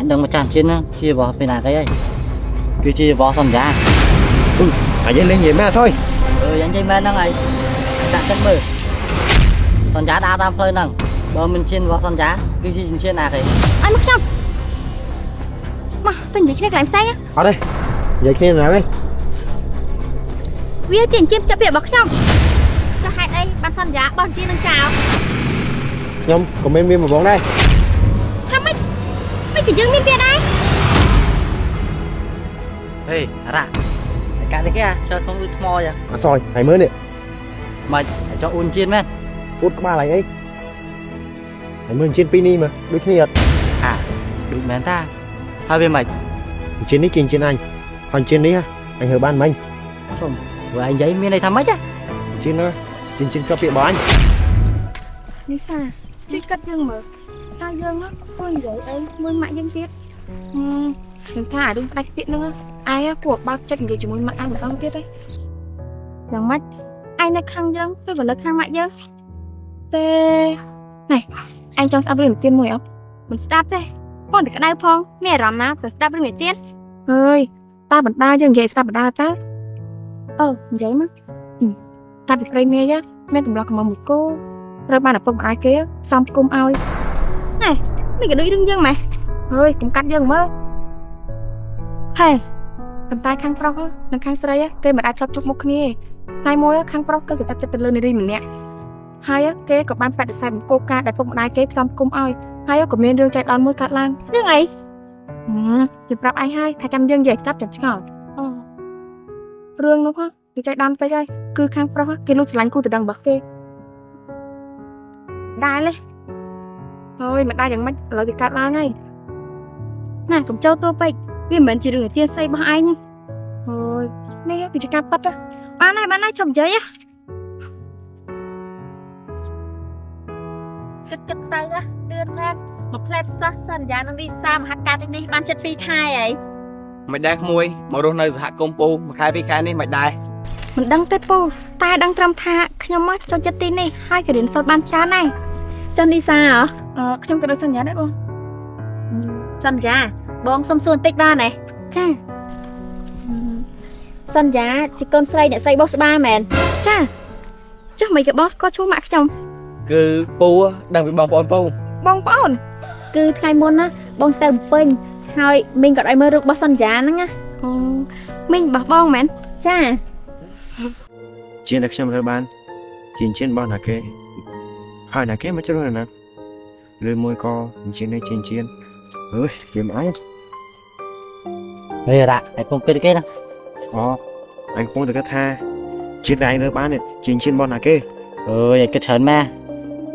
អញដឹងម្ចាស់ចិញ្ចៀនហ្នឹងជារបស់ពេលណាគេហើយគឺជារបស់សន្យា អាយលេងនិយាយមែនអត់សយ អឺយ៉ាងនិយាយមែនហ្នឹងហើយអញដាក់ទឹកមើលសន្យាដើរតាមផ្លូវហ្នឹងបើមិនជៀនរបស់សន្យាគឺជាចិញ្ចៀនណាគេ ឲ្យមកខ្ញុំមកទៅនិយាយគ្នាកន្លែងផ្សេងណា អត់ទេនិយាយគ្នាណាវិញ វាជាចិញ្ចៀនចាប់ពាក្យរបស់ខ្ញុំចុះហេតុអីបានសន្យាបោះចិញ្ចៀននឹងចោល ខ្ញុំក៏មានវាមួយបងដែរ ថាម៉េចមិនក៏យើងមានវាដែរ ហេអារ៉ាឯកាត់នេះគេអាឈើធំដូចថ្មចឹង អត់សយហើយមើលនេះ មិនឯចោះអ៊ូនជៀនមែន អួតក្បាលឯងអីហើយមើលចិញ្ចៀនពីរនេះមើលដូចគ្នាអត់ អាដូចមែនតាហើយវាមិន ចិញ្ចៀននេះជាចិញ្ចៀនអញហើយចិញ្ចៀននេះអញហើបានមិញ ជុំព្រោះឯងនិយាយមានន័យថាម៉េច ចិញ្ចៀនណាចិញ្ចៀនជាប់ពាក្យរបស់អញ នីសាជួយគិតយើងមើលតើយើងគួរនិយាយអីមួយម៉ាក់យើងទៀត ខ្ញុំថាអារឿងផ្ដាច់ពាក្យហ្នឹងឯងគួរបើកចិត្តនិយាយជាមួយម៉ាក់ឯងម្ដងទៀតឯង យ៉ាងម៉េចឯងនៅខាងយើងឬក៏នៅខាងម៉ាក់យើង ទេណែឯងចង់ស្ដាប់រឿងនិទានមួយអត់ មិនស្ដាប់ទេបងតែក្តៅផងមានអារម្មណ៍ណាទៅស្ដាប់រឿងនិទាន អើយតាបណ្ដាយើងនិយាយស្ដាប់បណ្ដាតើ អឺនិយាយមក តាពីព្រៃមេយមានចម្លោះកំមុំមួយគោត្រូវបានឪពុកម្ដាយគេផ្សំផ្គុំឲ្យ មិនក៏ដូចរឿងយើងម៉េះ ហើយកុំកាត់យើងមើល ហេ ប៉ុន្តែខាងប្រុសនិងខាងស្រីគេមិនអាចធ្លាប់ជួបមុខគ្នាទេថ្ងៃមួយខាងប្រុសគឺក៏ចាប់ចិត្តទៅលើនារីម្នាក់ហើយគេក៏បានបដិសេធគោលការណ៍ដែលពុកម្ដាយគេផ្សំផ្គុំឲ្យហើយក៏មានរឿងចៃដន្យមួយកើតឡើង រឿងអី គេប្រាប់ឯងហើយថាចាំយើងនិយាយចាប់ចាំឆ្ងល់អូរឿងនោះហ៎គេចៃដន្យពេកហើយគឺខាងប្រុសហ៎គេលួចស្រឡាញ់គូតដឹងរបស់គេ ដែរទេ ហើយមិនដែរយ៉ាងម៉េចឥឡូវគេកើតឡើងហើយ ណាកុំចូលតួពេកវាមិនមែនជារឿងនិទានស្អីរបស់ឯងទេ ហើយនេះវាជាការប៉ັດហ៎ បានហើយបានហើយជុំនិយាយហ៎ គិតគិតទៅណាលឿនមែនមួយផ្លែតសោះសន្យានឹងលីសាមហាត់ការទីនេះបានចិត្ត2ខែហើយ មិនដែរក្មួយមករស់នៅសហគមន៍ពូមួយខែពីរខែនេះមិនដែរ មិនដឹងទេពូតែដឹងត្រឹមថាខ្ញុំមកចូលចិត្តទីនេះហើយក៏រៀនសូត្របានច្រើនដែរ ចុះលីសាហ៎ អឺខ្ញុំក៏ដូចសញ្ញាដែរបង សន្យាបងសុំសួរបន្តិចបានទេ ចា សន្យាជាកូនស្រីអ្នកស្រីបោះស្បាមែន ចាចុះមិនក៏បងស្គាល់ឈ្មោះម៉ាក់ខ្ញុំ គឺពូដឹងពីបងប្អូនពូ បងប្អូន គឺថ្ងៃមុនណាបងទៅភ្នំពេញហើយមីងក៏ឲ្យមើលរូបរបស់សន្យាហ្នឹងណា អូមីងរបស់បងមែន ចា ជាដែលខ្ញុំរើបានជាចិញ្ចៀនរបស់ណាគេហើយណាគេមកជ្រើសរើសណាឬមួយក៏ចិញ្ចៀននេះចិញ្ចៀនអើយវាមិនអញ ហេរ៉ាឯងពងគិតគេណា អូអញកំពុងតែគិតថាជាដែលឯងរើបាននេះជាចិញ្ចៀនរបស់ណាគេ អើយឯងគិតច្រើនម៉ែ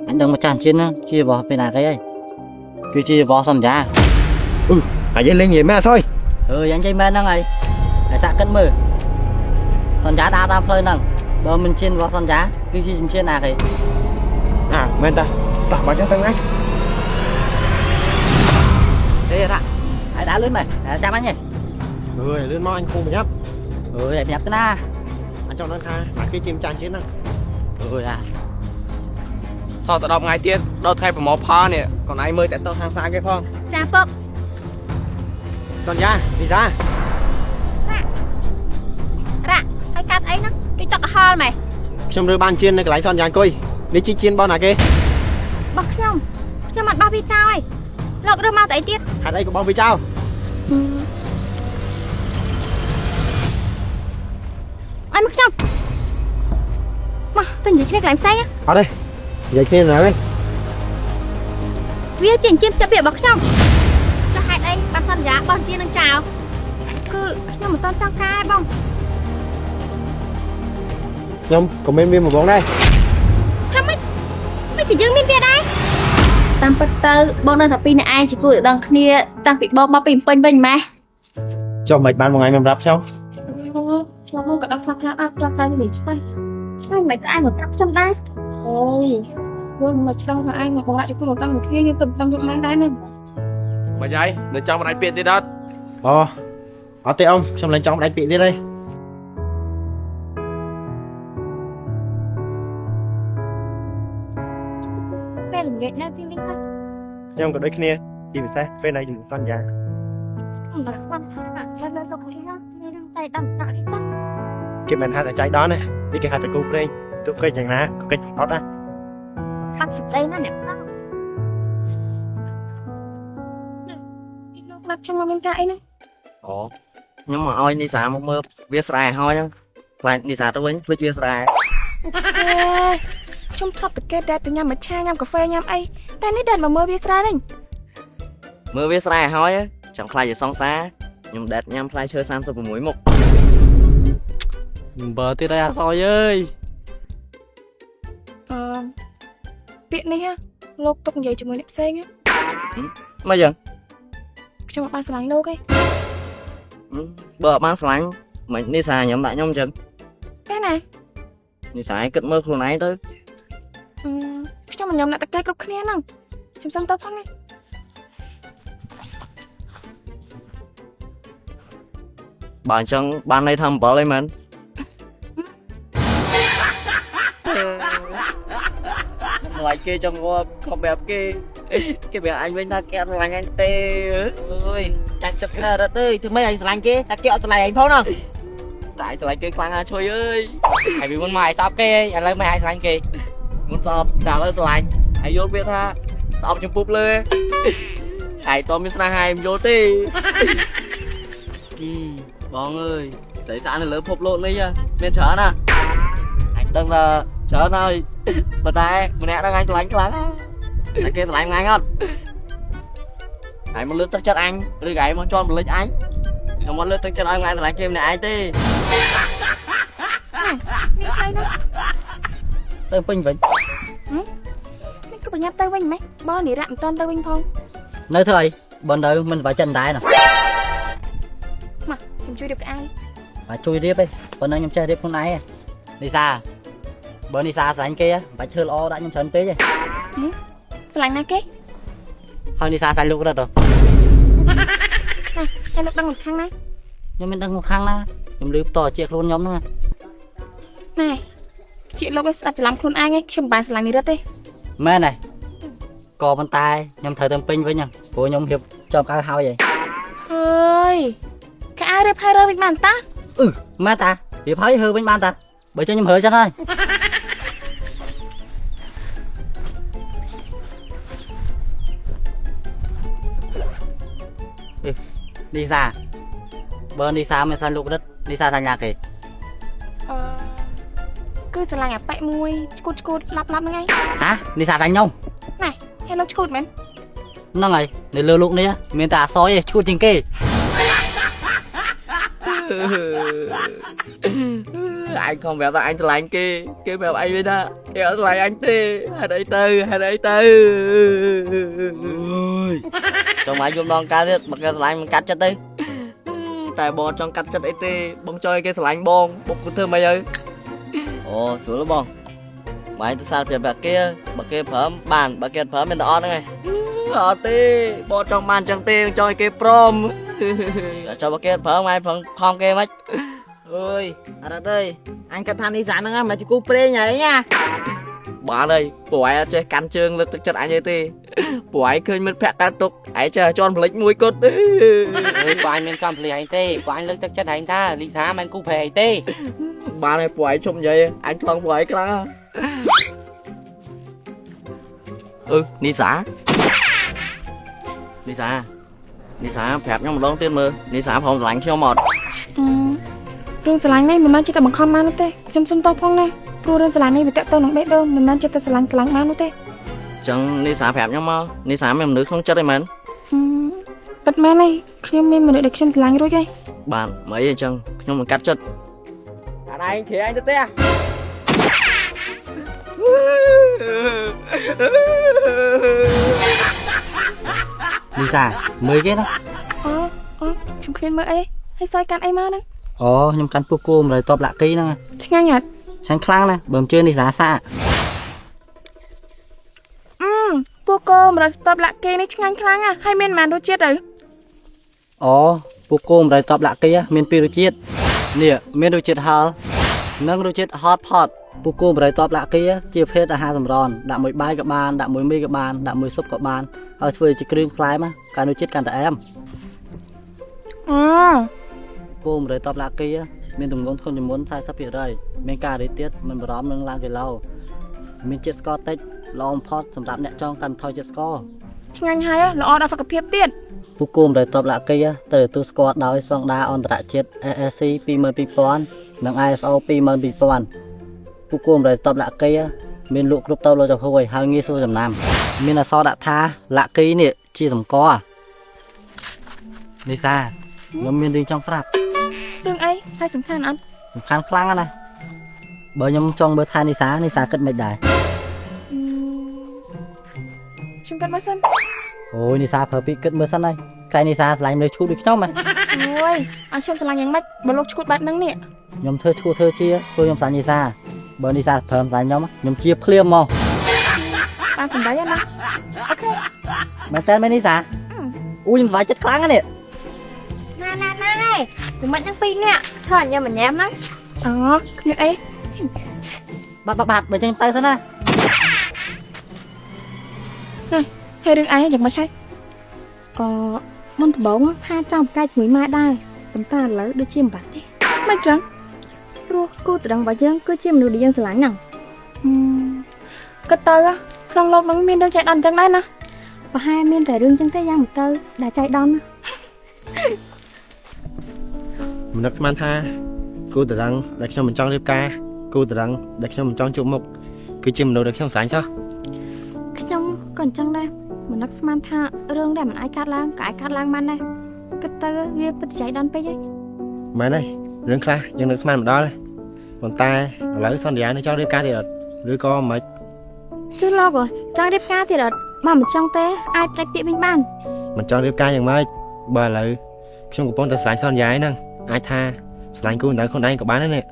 អញដឹងម្ចាស់ចិញ្ចៀនហ្នឹងជារបស់ពេលណាគេហើយគឺជារបស់សន្យា អាយលេងនិយាយមែនអត់សយ អឺយ៉ាងនិយាយមែនហ្នឹងហើយឯសាក់គិតមើលសន្យាដើរតាមផ្លូវហ្នឹងបើមិនជៀនរបស់សន្យាគឺជាចិញ្ចៀនណាគេ អាមែនតាតោះបើចឹងទៅណា ហេរ៉ាឯដើរលឿនមែនឯចាំអញហ៎ អើយលឿនមកអញគង់ប្រញាប់ អើយឯងប្រញាប់ទៅណា អញចង់ដឹងថាណាគេជាម្ចាស់ចិញ្ចៀនហ្នឹង អើយអា សល់តែ10ថ្ងៃទៀតដល់ថ្ងៃប្រមោផលនេះកូនឯងមើលតែតោខាងសាគេផង ចាពុក សន្យាលីសា រ៉ាហើយកាត់អីហ្នឹងដូចទឹកក្រហល់ម៉េះ ខ្ញុំរើបានជៀននៅកន្លែងសន្យាអង្គុយនេះជាជៀនរបស់ណាគេ របស់ខ្ញុំខ្ញុំអត់បោះវាចោលឯងលោករើមកតែអីទៀត ហេតុអីក៏បោះវាចោល ឲ្យមកខ្ញុំមកទៅនិយាយគ្នាកន្លែងផ្សេងណា អត់ទេនិយាយគ្នាណាវិញ វាជាចិញ្ចៀនចាប់ពាក្យរបស់ខ្ញុំ ចុះហេតុអីបានសន្យាបោះជានឹងចោល គឺខ្ញុំមិនតន់ចង់ការឯងបង ខ្ញុំក៏មានវាមួយបងដែរ ថាម៉េចមិនក៏យើងមានវាដែរ តាមពិតទៅបងនៅតែពីរអ្នកឯងជាគូទៅដឹងគ្នាតាំងពីបងមកពីភ្នំពេញវិញម៉េះ ចុះមិនបានមួយថ្ងៃមិនប្រាប់ខ្ញុំ អូខ្ញុំមកក៏ដឹងខ្លះខ្លះអត់ខ្លះខ្លះនិយាយច្បាស់ ហើយមិនក៏ឯងមកប្រាប់ខ្ញុំដែរ អូយយើងមកឆ្លងថាឯងមកបងដាក់ជាគូតាំងមួយគ្នាយើងទៅតាំងយកបានដែរហ្នឹង មិនហើយនៅចង់ផ្ដាច់ពាក្យទៀតអត់ អូអត់ទេអ៊ំខ្ញុំលែងចង់ផ្ដាច់ពាក្យទៀតហើយ ពេលល្ងាចនៅទីនេះហើយ ខ្ញុំក៏ដូចគ្នា ជាពិសេសពេលនៅជាមួយសន្យា ខ្ញុំស្ដាប់ថានៅលើលោកនេះណាមានរឿងតែដំដាក់គេសោះ គេមិនហៅតែចៃដន្យណានេះគេហៅតែគូព្រេងទោះគេយ៉ាងណាក៏គេអត់ដែរ បាត់សម្ដីណាអ្នកប្រុស លោកណាត់ខ្ញុំមកមានការអីហ្នឹង អូខ្ញុំមកឲ្យនីសាមកមើលវាស្រែហើយហ្នឹងខ្លាចនីសាទៅវិញភ្លេចវាស្រែ អេខ្ញុំធ្លាប់តែគេដែលទៅញ៉ាំមច្ឆាញ៉ាំកាហ្វេញ៉ាំអីតែនេះដែលមកមើលវាស្រែវិញ មើលវាស្រែហើយចាំខ្លាចជាសង្សារខ្ញុំដេតញ៉ាំផ្លែឈើ36មុខបើទៀតហើយអាសយអើយ អឺពាក្យនេះហ่ะលោកទុកនិយាយជាមួយអ្នកផ្សេងហ៎ មកយ៉ាង ខ្ញុំអត់បានស្រឡាញ់លោកទេ បើអត់បានស្រឡាញ់មិននីសាខ្ញុំដាក់ខ្ញុំអញ្ចឹង ពេលណា នីសាឲ្យគិតមើលខ្លួនឯងទៅ អឺខ្ញុំមិនញ៉ាំអ្នកតកែគ្រប់គ្នាហ្នឹងខ្ញុំសុំទៅផងណា បើអញ្ចឹងបានន័យថាអំបិលអីមែនខ្លាចគេចង់ងាប់ខំប្រាប់គេគេប្រាប់អញវិញថាគេអត់ស្រឡាញ់អញទេ អើយចាច់ចិត្តណាស់រត់អើយធ្វើម៉េចឲ្យស្រឡាញ់គេតែគេអត់ស្រឡាញ់ឯងផងណា តែស្រឡាញ់គេខ្លាំងណាស់ជួយអើយ ហើយពីមុនមកឲ្យស្អប់គេឥឡូវមិនឲ្យស្រឡាញ់គេ មុនស្អប់តែឥឡូវស្រឡាញ់ហើយយល់វាថាស្អប់ចំពុបលើហើយតមានស្នេហាឯងមិនយល់ទេបងអើយស្រីស្អាតនៅលើភពលោកនេះមានច្រើនណាស់អញដឹងថាច្រើនហើយប៉ុន្តែម្នាក់ហ្នឹងអញស្រឡាញ់ខ្លាំងណាស់តែគេស្រឡាញ់អញអត់ហើយមកលើកទឹកចិត្តអញឬក៏ឯងមកជន់បលិចអញខ្ញុំមកលើកទឹកចិត្តឲ្យអញស្រឡាញ់គេម្នាក់ឯងទេ មានអីណា ទៅពេញវិញ មានគឺបញ្ញាប់ទៅវិញម៉េចបើនិរៈមិនតាន់ទៅវិញផង នៅធ្វើអីបើនៅមិនសប្បាយចិត្តដែរណា មកខ្ញុំជួយរៀបក្អៅ បាទជួយរៀបឯងប៉ុណ្ណឹងខ្ញុំចេះរៀបខ្លួនឯងនីសាបើនីសាស្រឡាញ់គេមិនបាច់ធ្វើល្អដាក់ខ្ញុំច្រើនពេកទេ ស្រឡាញ់ណាគេ ហើយនីសាស្រឡាញ់លោករត់ហ៎ ហើយលោកដឹងមិនខាងណា ខ្ញុំមិនដឹងមកខាងណាខ្ញុំលឺតជាខ្លួនខ្ញុំហ្នឹង ណែជាលោកឲ្យស្ដាប់ច្រឡំខ្លួនឯងឯងខ្ញុំមិនបានស្រឡាញ់និរិតទេ មែនទេក៏ប៉ុន្តែខ្ញុំត្រូវទៅពេញវិញព្រោះខ្ញុំរៀបចំកៅហើយឯង ហើយក្អៅរៀបហើយរើវិញបានតា អឺមែនតារៀបហើយហើវិញបានតាបើចឹងខ្ញុំរើចឹងហើយនីសាបើនីសាមិនស្រឡាញ់លោករត់នីសាស្រឡាញ់ណាគេ អឺគឺស្រឡាញ់អាប៉ែមួយឈួតឈួតឡាប់ឡាប់ហ្នឹងឯង ហ៎នីសាស្រឡាញ់ខ្ញុំ ហើយលោកឈួតមែន ហ្នឹងហើយនៅលើលោកនេះមានតែអាសយឯងឈួតជាងគេអញខំប្រាប់ថាអញស្រឡាញ់គេគេប្រាប់អញវិញថាគេអត់ស្រឡាញ់អញទេហេតុអីទៅហេតុអីទៅចង់មកយំដងកាលទៀតបើគេស្រឡាញ់មិនកាត់ចិត្តទេតែបងចង់កាត់ចិត្តអីទេបងចង់ឲ្យគេស្រឡាញ់បងបងគូធ្វើម៉េចទៅអូស្រួលបងបាយទៅសារប្រាប់គេបើគេព្រមបានបើគេអត់ព្រមមានតែអត់ហ្នឹងឯងអត់ទេបងចង់បានចឹងទេចង់ឲ្យគេព្រមចុះបើគេអត់ព្រមឯងព្រមខំគេមិន អើយអរត់អើយអញគិតថានីសាហ្នឹងមិនជាគូព្រេងហើយណា បានហើយព្រោះឯងអត់ចេះកាន់ជើងលើកទឹកចិត្តអញទេព្រោះឯងឃើញមិត្តភក្តិកើតទុកឯងចេះជន់ប្លិចមួយគត់ អើយបើអញមានកំភ្លីឯងទេបើអញលើកទឹកចិត្តឯងថាលីសាមិនគូព្រេងឯងទេ បានហើយព្រោះឯងជុំនិយាយអញខ្លងព្រោះឯងខ្លាំងអឺនីសានីសានីសាប្រាប់ខ្ញុំម្ដងទៀតមើលនីសាព្រមស្រឡាញ់ខ្ញុំអត់ អឺរឿងស្រឡាញ់នេះមិនមែនជាតែបង្ខំបាននោះទេខ្ញុំសុំទោសផងណាព្រោះរឿងស្រឡាញ់នេះវាតាក់ទងនឹងបេះដូងមិនមែនជាតែស្រឡាញ់ស្រឡាញ់បាននោះទេ ចឹងនីសាប្រាប់ខ្ញុំមកនីសាមានមនុស្សក្នុងចិត្តអីមែន ហឹមពិតមែនហើយខ្ញុំមានមនុស្សដែលខ្ញុំស្រឡាញ់រួចហើយ បាទមិនអីចឹងខ្ញុំមិនកាត់ចិត្តអាឯងគ្រាអញទៅផ្ទះ នីសាមើលគេណា អូអូខ្ញុំគ្មានមើលអីហើយសយកាន់អីមកហ្នឹង អូខ្ញុំកាន់ពុះគោ100តបលាក់គីហ្នឹង ឆ្ងាញ់អត់ ឆាញ់ខ្លាំងណាស់បើមិនជឿនីសាសាក អឺពួកគោ100ស្ទប់លាក់គេនេះឆ្ងាញ់ខ្លាំងណាស់ហើយមានប៉ុន្មានរសជាតិទៅ អូពុះគោ100តបលាក់គីមានពីររសជាតិនេះមានរសជាតិហឹរនិងរសជាតិហត់ផត ពួកគោបរិយតបលាក់គីជាភេទអាហារសម្រន់ដាក់មួយបាយក៏បានដាក់មួយមីក៏បានដាក់មួយស៊ុបក៏បានហើយធ្វើជាគ្រឿងផ្លែមកាលនោះជាតិកាន់តែអែម អូ គោបរិយតបលាក់គីមានទម្ងន់ធ្ងន់ជាងមុន40%មានការរីទៀតមិនបារម្ភនឹងឡើងគីឡូមានជាតិស្ករតិចល្អបំផុតសម្រាប់អ្នកចង់កាន់ថយជាតិស្ករ ឆ្ងាញ់ហើយល្អដល់សុខភាពទៀត ពួកគោបរិយតបលាក់គីត្រូវទទួលស្គាល់ដោយស្តង់ដារអន្តរជាតិ SSC 22000និង ISO 22000ពួកគោបរិយតបលាក់គីមានលក់គ្រប់តូបលោកចំហួយហើយងាយស្រួលចំណាំមានអក្សរដាក់ថាលាក់គីនេះជាសម្គាល់នីសាខ្ញុំមានរឿងចង់ប្រាប់ រឿងអីហើយសំខាន់អត់ សំខាន់ខ្លាំងណាស់ណាបើខ្ញុំចង់មើលថែនីសានីសាគិតមិនដែរ ខ្ញុំគិតមើលសិន អូយនីសាប្រើពីគិតមើលសិនហើយក្រែងនីសាស្រឡាញ់មនុស្សឈួតដូចខ្ញុំហ៎ អូយឲ្យខ្ញុំស្រឡាញ់យ៉ាងម៉េចបើលោកឈួតបែបហ្នឹងនេះ ខ្ញុំធ្វើឈួតធ្វើជាធ្វើខ្ញុំស្រឡាញ់នីសាបើនីសាប្រើស្រឡាញ់ខ្ញុំខ្ញុំជាភ្លាមមក បានសម្ដីណា OK មែនតើមែននីសាអូយខ្ញុំសប្បាយចិត្តខ្លាំងណាស់នេះ ណាណាណាឯងមិនមិនទាំងពីរនាក់ឆើញញ៉ាំញ៉ាំណា អូគ្មានអី បាត់បាត់បាត់បើចឹងទៅសិនណា ហើយរឿងឯងយ៉ាងម៉េចហើយ អមុនដំបូងថាចង់ប្រកែកជាមួយម៉ែដែរប៉ុន្តែឥឡូវដូចជាមិនបាត់ទេ មិនចឹង ព្រោះគូត្រឹងរបស់យើងគឺជាមនុស្សដែលយើងស្រឡាញ់ហ្នឹង គិតទៅក្នុងលោកហ្នឹងមានរឿងចៃដន្យចឹងដែរណា ប្រហែលមានតែរឿងចឹងទេយ៉ាងមិនទៅដែលចៃដន្យណា មិននឹកស្មានថាគូតរឹងដែលខ្ញុំមិនចង់រៀបការគូតរឹងដែលខ្ញុំមិនចង់ជួបមុខគឺជាមនុស្សដែលខ្ញុំស្រឡាញ់សោះ ខ្ញុំក៏អញ្ចឹងដែរមិននឹកស្មានថារឿងដែលមិនអាចកាត់ឡើងក៏អាចកាត់ឡើងបានដែរគិតទៅវាពិតជាចៃដន្យពេកហើយ មែនហើយរឿងខ្លះយើងនឹកស្មានមិនដល់ទេប៉ុន្តែឥឡូវសន្យានៅចង់រៀបការទៀតអត់ឬក៏មិន ចុះលោកចង់រៀបការទៀតអត់បើមិនចង់ទេអាចផ្ដាច់ពាក្យវិញបាន មិនចង់រៀបការយ៉ាងម៉េចបើឥឡូវខ្ញុំកំពុងតែស្រឡាញ់សន្យាហ្នឹងអាចថាស្រឡាញ់គូដៅខ្លួនឯងក៏បានដែរនេះ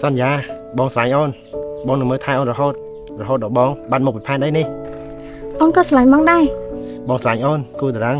សន្យាបងស្រឡាញ់អូនបងនឹងមើលថែអូនរហូតរហូតដល់បងបាត់មុខពីផែនដីនេះ អូនក៏ស្រឡាញ់បងដែរ បងស្រឡាញ់អូនគូតរឹង